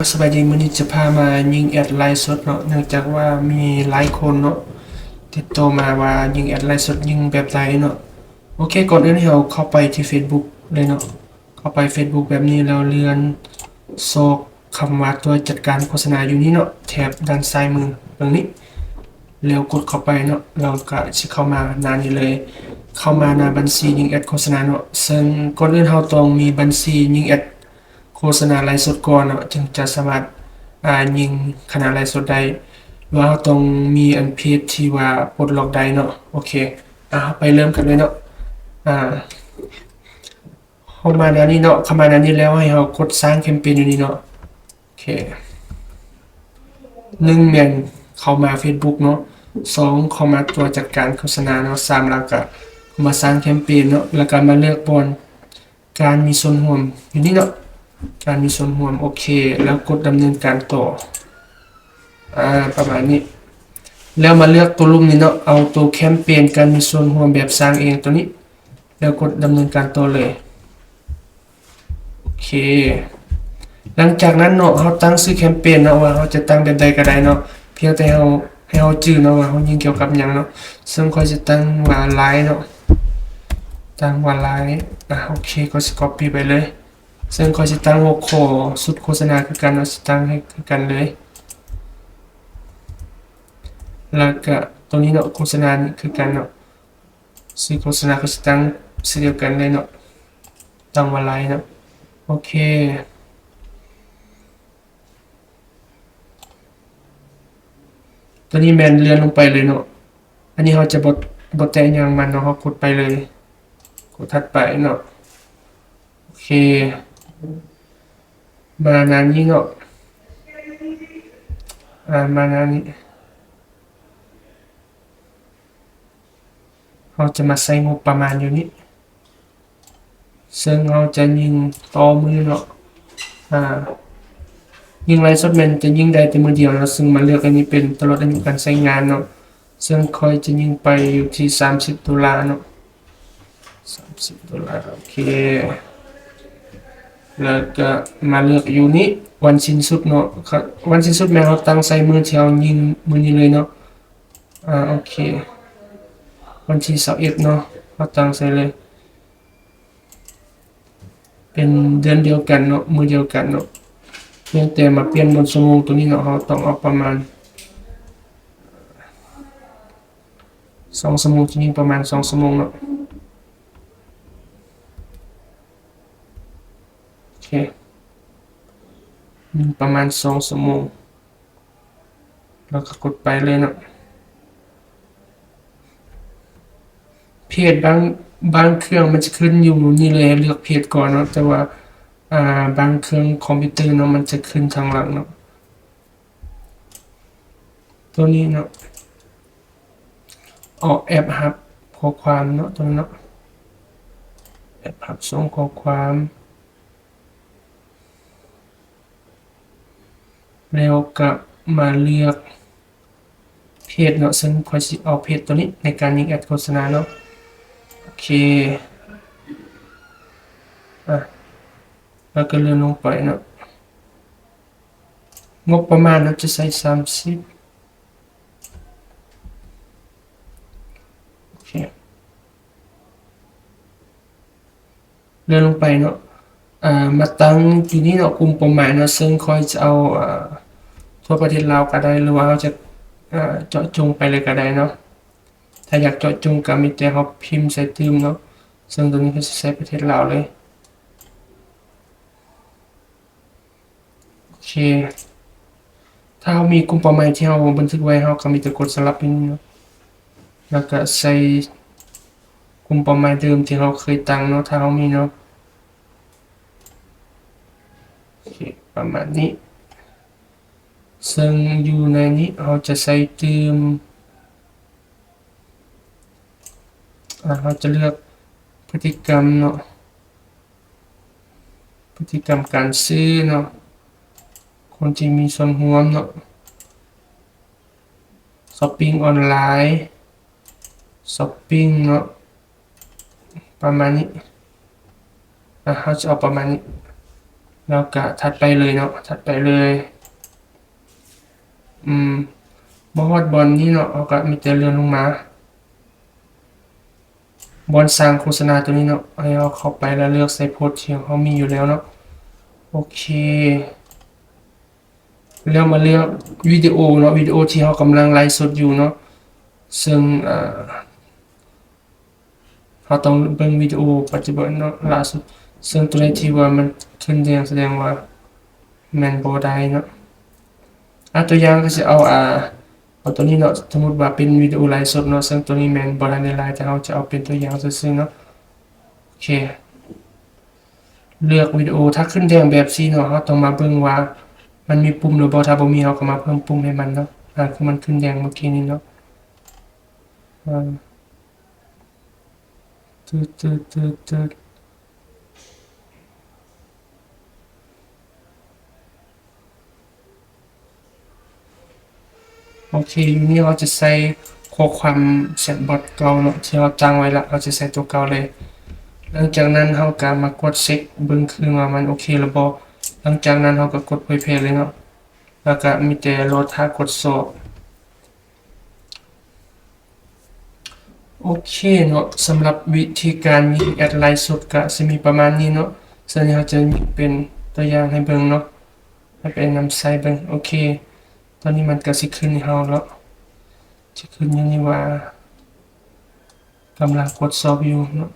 ສະບາຍດີ, ມື້ນີ້ຈະພາມາຍິງແອັດໄລຟ໌ສົດເນາະ, ເນື່ອງຈາກວ່າມີຫຼາຍຄົນເນາະ ຕິດຕໍ່ມາວ່າຍິງແອັດໄລຟ໌ສົດຍິງແບບໃດເນາະ. ໂອເຄ, ກ່ອນອື່ນໃຫ້ເຮົາເຂົ້າໄປທີ່ເຟສບຸກເລີຍເນາະ. ເຂົ້າໄປເຟສບຸກແບບນີ້ ແລ້ວເລື່ອນຊອກຄຳວ່າຕົວຈັດການໂຄສະນາຢູ່ນີ້ເນາະ, ແຖບດ້ານຊ້າຍມືເບິ່ງນີ້, ແລ້ວກົດເຂົ້າໄປເນາະ, ແລ້ວກະຊິເຂົ້າມາໜ້ານີ້ເລີຍ, ເຂົ້າມາໜ້າບັນຊີຍິງແອັດໂຄສະນາເນາະ. ເຊິ່ງກ່ອນອື່ນເຮົາຕ້ອງມີບັນຊີຍິງແອັດ ໂຄສະນາໄລຟ໌ສົດກ່ອນເນາະ ຈຶ່ງຈະສາມາດ ອ່າ ຍິງຄະນະໄລຟ໌ສົດໄດ້ ຫຼືວ່າເຮົາຕ້ອງມີອັນເພຈທີ່ວ່າປົດລັອກໄດ້ເນາະ. ໂອເຄ ອ່າ ເຮົາໄປເລີ່ມກັນເລີຍເນາະ. ອ່າ ເຂົ້າມາໜ້ານີ້ເນາະ, ເຂົ້າມາໜ້ານີ້ແລ້ວໃຫ້ເຮົາກົດສ້າງແຄມເປນຢູ່ນີ້ເນາະ. ໂອເຄ ໜຶ່ງແມ່ນເຂົ້າມາເຟສບຸກເນາະ, ສອງເຂົ້າມາຕົວຈັດການໂຄສະນາເນາະ, ສາມແລ້ວກະເຂົ້າມາສ້າງແຄມເປນເນາະ, ແລ້ວກະມາເລືອກບ່ອນ ການມີສ່ວນຮ່ວມຢູ່ນີ້ເນາະ, ການມີສ່ວນຮ່ວມ. ໂອເຄ ແລ້ວກົດດຳເນີນການຕໍ່ ອ່າ ປະມານນີ້. ແລ້ວມາເລືອກຕົວລຸ່ມນີ້ເນາະ, ເອົາຕົວແຄມເປນການມີສ່ວນຮ່ວມແບບສ້າງເອງຕົວນີ້ ແລ້ວກົດດຳເນີນການຕໍ່ເລີຍ. ໂອເຄ ຫຼັງຈາກນັ້ນເນາະ, ເຮົາຕັ້ງຊື່ແຄມເປນເນາະ ວ່າເຮົາຈະຕັ້ງແບບໃດກໍໄດ້ເນາະ, ພຽງແຕ່ເຮົາ ໃຫ້ເຮົາຈື່ເນາະວ່າເຮົາຍິງກ່ຽວກັບຫຍັງເນາະ. ເຊິ່ງຂ້ອຍຊິຕັ້ງວ່າໄລຟ໌ເນາະ, ຕັ້ງວ່າໄລຟ໌. ອ່າ ໂອເຄ ຂ້ອຍຊິກັອບປີ້ໄປເລີຍ. ເຊິ່ງຂ້ອຍຊິຕັ້ງຫົວຂໍ້ຊຸດໂຄສະນາຄືກັນເນາະ, ຊິຕັ້ງໃຫ້ຄືກັນເລີຍ. ແລ້ວກະຕົວນີ້ເນາະ, ໂຄສະນານີ້ຄືກັນເນາະ, ຊື່ໂຄສະນາກໍຊິຕັ້ງຊື່ດຽວກັນເລີຍເນາະ, ຕັ້ງວ່າໄລຟ໌ເນາະ. ໂອເຄ ຕົວນີ້ແມ່ນເລື່ອນລົງໄປເລີຍເນາະ. ອັນນີ້ເຮົາຈະບໍ່ ບໍ່ແຕະຫຍັງມັນເນາະ, ເຮົາກົດໄປເລີຍ, ກົດຖັດໄປເນາະ. ໂອເຄ ມາໜ້ານີ້ເນາະ, ອ່າ ມາໜ້ານີ້ ເຮົາຈະມາໃສ່ງົບປະມານຢູ່ນີ້. ເຊິ່ງເຮົາຈະຍິງຕໍ່ມື້ເນາະ, ອ່າ ຍິງໄລຟ໌ສົດແມ່ນຈະຍິງໄດ້ແຕ່ມື້ດຽວເນາະ, ເຊິ່ງມາເລືອກອັນນີ້ເປັນຕະຫຼອດອາຍຸການໃຊ້ງານເນາະ, ເຊິ່ງຂ້ອຍຈະຍິງໄປຢູ່ທີ່ສາມສິບໂດລາເນາະ, ສາມສິບໂດລາ. ໂອເຄ ແລ້ວກະມາເລືອກຢູ່ນີ້ ວັນສິ້ນສຸດເນາະ, ວັນສິ້ນສຸດແມ່ນເຮົາຕັ້ງໃສ່ມື້ທີ່ເຮົາຍິງມື້ນີ້ເລີຍເນາະ. ອ່າ ໂອເຄ ວັນທີຊາວເອັດເນາະ, ເຮົາຕັ້ງໃສ່ເລີຍ ເປັນເດືອນດຽວກັນເນາະ, ມື້ດຽວກັນເນາະ, ພຽງແຕ່ມາປ່ຽນບ່ອນຊົ່ວໂມງຕົວນີ້ເນາະ. ເຮົາຕ້ອງເອົາປະມານສອງຊົ່ວໂມງ, ຈະຍິງປະມານສອງຊົ່ວໂມງເນາະ. ໂອເຄ ປະມານສອງຊົ່ວໂມງ ແລ້ວກໍກົດໄປເລີຍເນາະ. ເພຈບາງ ບາງເຄື່ອງມັນຈະຂຶ້ນຢູ່ນີ້ເລີຍ, ໃຫ້ເລືອກເພຈກ່ອນເນາະ, ແຕ່ວ່າ ອ່າ ບາງເຄື່ອງຄອມພິວເຕີເນາະ ມັນຈະຂຶ້ນທາງຫຼັງເນາະ. ຕົວນີ້ເນາະ ອອກແອັບຮັບຂໍ້ຄວາມເນາະ, ຕົວນີ້ເນາະ ແອັບຮັບສົ່ງຂໍ້ຄວາມ. ແລ້ວກະມາເລືອກເພຈເນາະ, ເຊິ່ງຂ້ອຍຊິເອົາເພຈຕົວນີ້ໃນການຍິງແອັດໂຄສະນາເນາະ. ໂອເຄ ອ່ະ ແລ້ວກະເລື່ອນລົງໄປເນາະ, ງົບປະມານເຮົາຈະໃສ່ສາມສິບ. ໂອເຄ ເລື່ອນລົງໄປເນາະ, ອ່າ ມາຕັ້ງຢູ່ນີ້ເນາະ, ກຸ່ມເປົ້າໝາຍເນາະ, ເຊິ່ງຂ້ອຍຈະເອົາ ອ່າ ທົ່ວປະເທດລາວກໍໄດ້ ຫຼືວ່າເຮົາຈະ ອ່າ ເຈາະຈົງໄປເລີຍກໍໄດ້ເນາະ. ຖ້າຢາກເຈາະຈົງກໍມີແຕ່ເຮົາພິມໃສ່ຕື່ມເນາະ, ເຊິ່ງຕົວນີ້ຂ້ອຍຊິໃສ່ປະເທດລາວເລີຍ. ໂອເຄ ຖ້າເຮົາມີກຸ່ມເປົ້າໝາຍທີ່ເຮົາບັນທຶກໄວ້, ເຮົາກໍມີແຕ່ກົດສະຫຼັບຢູ່ນີ້ເນາະ, ແລ້ວກໍໃສ່ກຸ່ມເປົ້າໝາຍເດີມທີ່ເຮົາເຄີຍຕັ້ງເນາະ, ຖ້າເຮົາມີເນາະ. ໂອເຄ ປະມານນີ້, ເຊິ່ງຢູ່ໃນນີ້ເຮົາຈະໃສ່ຕື່ມ ອ່າ ເຮົາຈະເລືອກພຶດຕິກຳເນາະ, ພຶດຕິກຳການຊື້ເນາະ, ຄົນທີ່ມີສ່ວນຮ່ວມເນາະ, ຊັອບປິງອອນລາຍ, ຊັອບປິງເນາະ, ປະມານນີ້. ອ່າ ເຮົາຈະເອົາປະມານນີ້. ແລ້ວກະຖັດໄປເລີຍເນາະ ຖັດໄປເລີຍ. ອືມ ມາຮອດບ່ອນນີ້ເນາະ ເຮົາກະມີແຕ່ເລື່ອນລົງມາ ບ່ອນສ້າງໂຄສະນາໂຕນີ້ເນາະ ໃຫ້ເຮົາເຂົ້າໄປແລ້ວເລືອກໃສ່ໂພສທີ່ເຮົາມີຢູ່ແລ້ວເນາະ. ໂອເຄ ແລ້ວມາເລືອກວິດີໂອເນາະ ວິດີໂອທີ່ເຮົາກຳລັງໄລຟ໌ສົດຢູ່ເນາະ ເຊິ່ງ ເອີ ເຮົາຕ້ອງເບິ່ງວິດີໂອປັດຈຸບັນເນາະ ລ່າສຸດ ເຊິ່ງໂຕໃດທີ່ວ່າມັນຂຶ້ນແດງສະແດງວ່າແມ່ນບໍ່ໄດ້ເນາະ. ອາ ຕົວຢ່າງກໍຊິເອົາ ອາ ເອົາໂຕນີ້ເນາະ ສົມມຸດວ່າເປັນວິດີໂອໄລຟ໌ສົດເນາະ ເຊິ່ງໂຕນີ້ແມ່ນບໍ່ທັນໄດ້ໄລຟ໌ ແຕ່ເຮົາຈະເອົາເປັນຕົວຢ່າງຊື່ໆເນາະ. ໂອເຄ ເລືອກວິດີໂອ ຖ້າຂຶ້ນແດງແບບຊີ້ເນາະ ເຮົາຕ້ອງມາເບິ່ງວ່າມັນມີປຸ່ມຫຼືບໍ່ ຖ້າບໍ່ມີເຮົາກໍມາເພີ່ມປຸ່ມໃຫ້ມັນເນາະ. ອາ ຄືມັນຂຶ້ນແດງເມື່ອກີ້ນີ້ເນາະ ອາ ຕຶດໆໆໆ ໂອເຄ ຢູ່ນີ້ເຮົາຈະໃສ່ຂໍ້ຄວາມແຊັດບອດເກົ່າເນາະ ທີ່ເຮົາຕັ້ງໄວ້ລະ ເຮົາຈະໃສ່ຕົວເກົ່າເລີຍ. ຫຼັງຈາກນັ້ນເຮົາກະມາກວດເຊັກເບິ່ງຄືນວ່າມັນໂອເຄຫຼືບໍ່. ຫຼັງຈາກນັ້ນເຮົາກະກົດເຜີຍແຜ່ເລີຍເນາະ ແລ້ວກະມີແຕ່ລໍຖ້າກວດສອບ. ໂອເຄເນາະ ສຳລັບວິທີການຍິງແອັດໄລຟ໌ສົດກະຊິມີປະມານນີ້ເນາະ. ສ່ວນນີ້ເຮົາຈະຍິງເປັນຕົວຢ່າງໃຫ້ເບິ່ງເນາະ ໃຫ້ໄປນຳໃຊ້ເບິ່ງ. ໂອເຄ ຕອນນີ້ມັນກະຊິຂຶ້ນໃຫ້ເຮົາເນາະ ຊິຂຶ້ນຢູ່ນີ້ວ່າກຳລັງກວດສອບຢູ່ເນາະ.